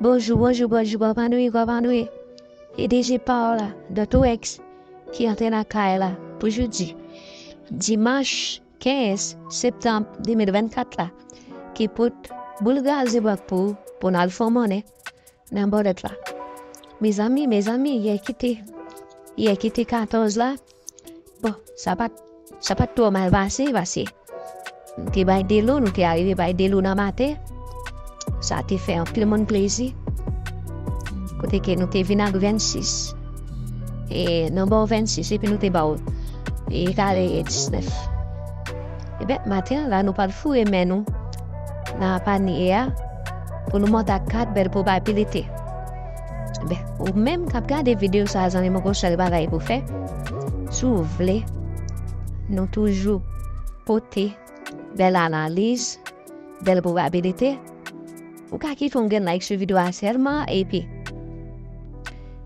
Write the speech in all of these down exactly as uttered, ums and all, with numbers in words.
Bonjou, bonjou, bonjou, kòman nou ye, kòman nou ye? E D J pa w la, Dòkta X, ki antre nan kay la pou jodi, dimanch kenz septanm de mil vennkat la, ki pote boul gaze bwak pou ou, pou n al fè monnen nan bòlèt la. Mezanmi, mezanmi, yè ki te, yè ki te katòz la, bon, sa pa t, sa pa t twò mal pase, paske nou te bay delo, nou te arive bay delo nan maten. Sa te fè anpil moun plezi. Kote ke nou te vin ak vennsis. E nan bò vennsis, epi nou te ba w e kare diznèf. Ebyen, maten an la, nou pral foure men nou nan panye a pou nou monte ak kat bèl pwobabilite. Ebyen, ou menm k ap gade videyo sa a, zanmi mwen, gon sèl bagay pou fè. Si w vle, nou toujou pote bèl analiz, bèl pwobabilite. Ou ka kite yon grenn like sou videyo a sèlman, epi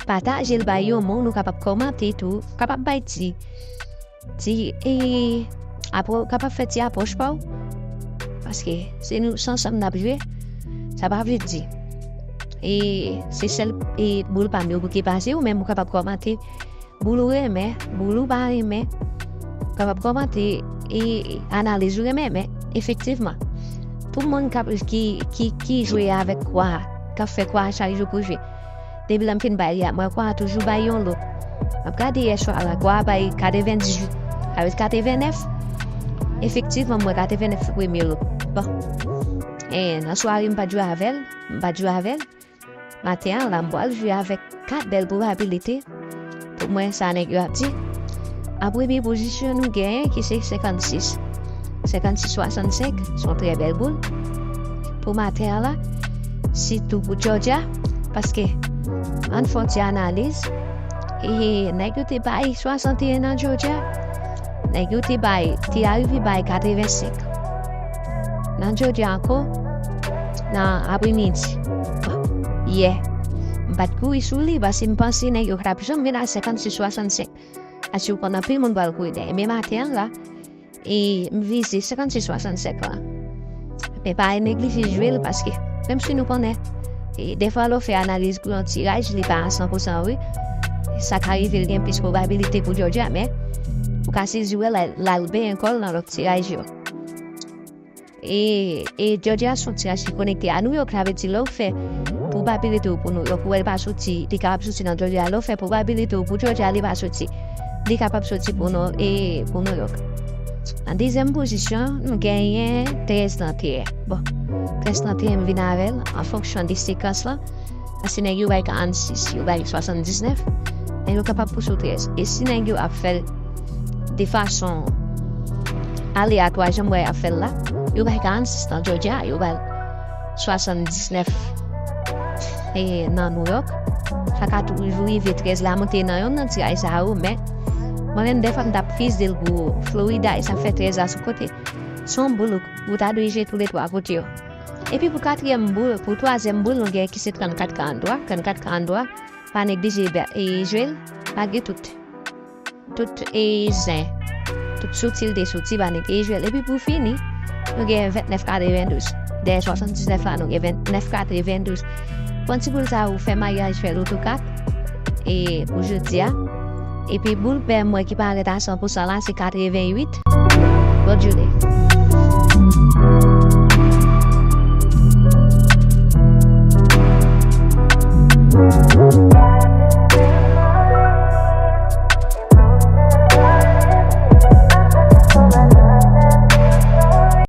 pataje l bay yon moun, ou kapab kòmante tou, ou kapab bay ti, ti, e, apwo-, kapab fè ti apwòch pa w. Paske se nou, se ansanm n ap jwe, sa pa vle di e se sèl e boul pa m yo pou ki pase, ou menm ou kapab kòmante boul ou renmen, boul ou pa renmen, ou kapab kòmante e analiz ou renmen, men efektivman, pou moun k ap, ki, ki, ki jwe avèk kwa, k ap fè kwa a chak jou pou jwe, depi lè m fin bay li a, m wè kwa a toujou bay yon lo. M ap gade yè swa la, kwa a bay katrevendizuit, avèk katrevennèf. Efektivman, m wè katrevennèf sou premye lo. Bon. E, nan sware, m pa t jwe avè l, m pa t jwe avè l. Maten an la, m pral jwe avèk kat bèl pwobabilite. Pou mwen, sa nèg yo ap di. An premye pozisyon, nou genyen ki se senkannsis. Senkannsis swasannsenk, se yon trè bèl boul. Pou maten an la, sitou pou Georgia, paske ann fè yon ti analiz. E nèg yo te bay swasanteyen nan Georgia. Nèg yo te bay, te arive bay katrevensenk nan Georgia ankò, nan apremidi. Bon, yè, m pa t kouri sou li, paske m panse nèg yo t ap janm vin a senkannsis swasannsenk. Paske ou konn anpil moun pral kouri dèyè. Men maten an la, e m vize senkannsis swasannsenk la. Men pa neglije jwe l, paske menm si nou konnen, e dèfwa lè w fè analiz pou yon tiraj, li pa a san pou san vre. Sa ka rive l gen plis pwobabilite pou Georgia, men ou ka sezi wè l al, l al benyen kò l nan lòt tiraj yo. E, e Georgia se yon tiraj ki konekte a New York, sa vle di lè w fè pwobabilite w pou New York, ou wè l pa soti, li kapab soti nan Georgia. Lè w fè pwobabilite w pou Georgia, li pa soti, li kapab soti pou New, e, pou New York. An dezyèm pozisyon, nou genyen trèz trannteyen. Bon, trèz trannteyen m vin avè l an fonksyon de sekans lan. Paske nèg yo bay karannsis, yo bay swasanndiznèf, nèg yo kapab pouse w trèz. E si nèg yo ap fè l de fason aleyatwa, jan m wè y ap fè l la, yo bay karannsis nan Georgia, yo bay swasanndiznèf, e, nan New York. Sa ka toujou rive trèz la monte nan yonn nan tiraj sa yo, men mwen menm dèfwa m t ap vize l pou Florida, e sa fè trèz la sou kote. Se yon boul ou, ou ta dwe jwe toulètwa kote yo. Epi pou katriyèm boul, pou twazyèm boul, nou gen ki se trannkat karanntwa, trannkat karanntwa, pa neglije bè-, e jwe l, malgre tout, tout e zen, tout sotil de soti, pa neglije jwe l. Epi pou fini, nou gen ventnèf katrevendouz. Dèyè swasanndiznèf la, nou gen ventnèf katrevendouz. Pran ti boul sa ou fè maryaj, fè loto kat, e pou jodi a. Epi boul pè mwen ki parèt a san pou san la, se katrevenuit. Bonne journée.